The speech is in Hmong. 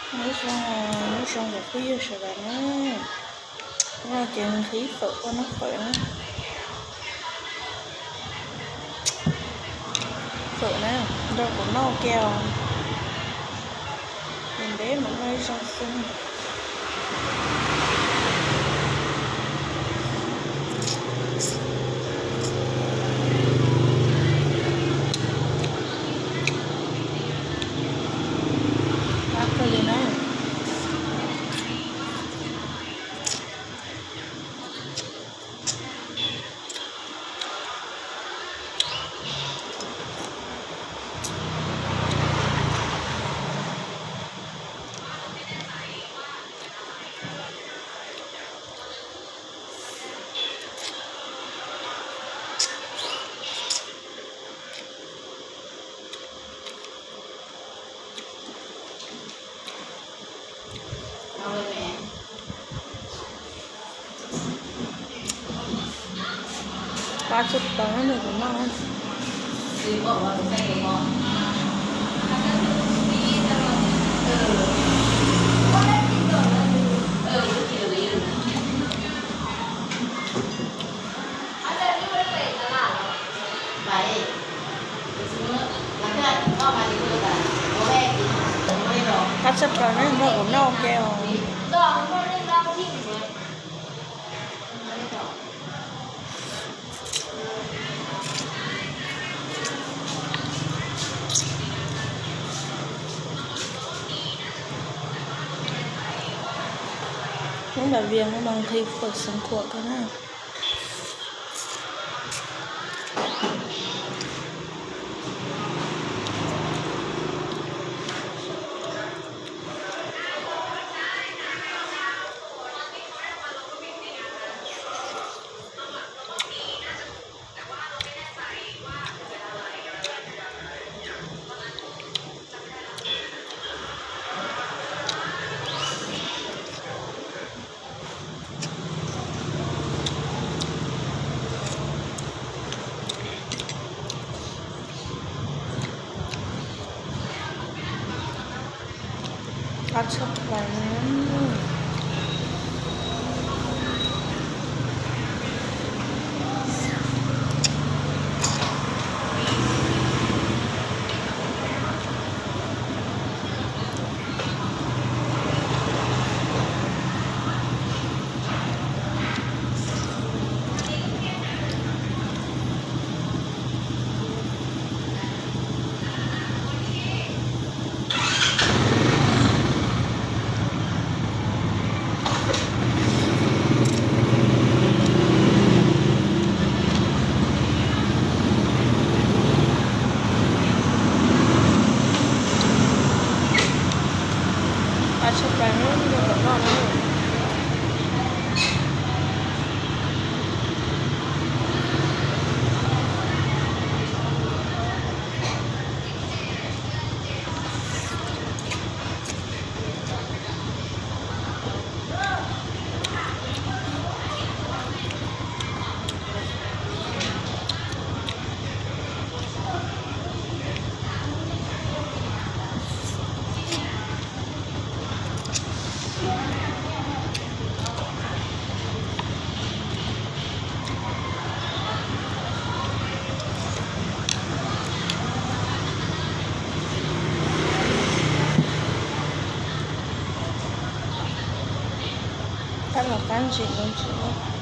Nyob zoo, nyob zoo cov phooj ywg sawv daws na. Hnub no ces nqhis fawm ua noj fawm na. Fawm na, nrog kuv noj ua ke os. Ntev ntev mam noj ib zaug xwb. Qab kawg li na. Qab tshaj plaws na, nrog kuv noj. Qab tshaj plaws na, nrog kuv noj ua ke os. Hnub ntawd Vias hnub no nqhis fawm xeev khuam kawg na. Qab tshaj plaws. Qab tshaj plaws na, nrog kuv noj na. Qab los qab ntsim los ntsim.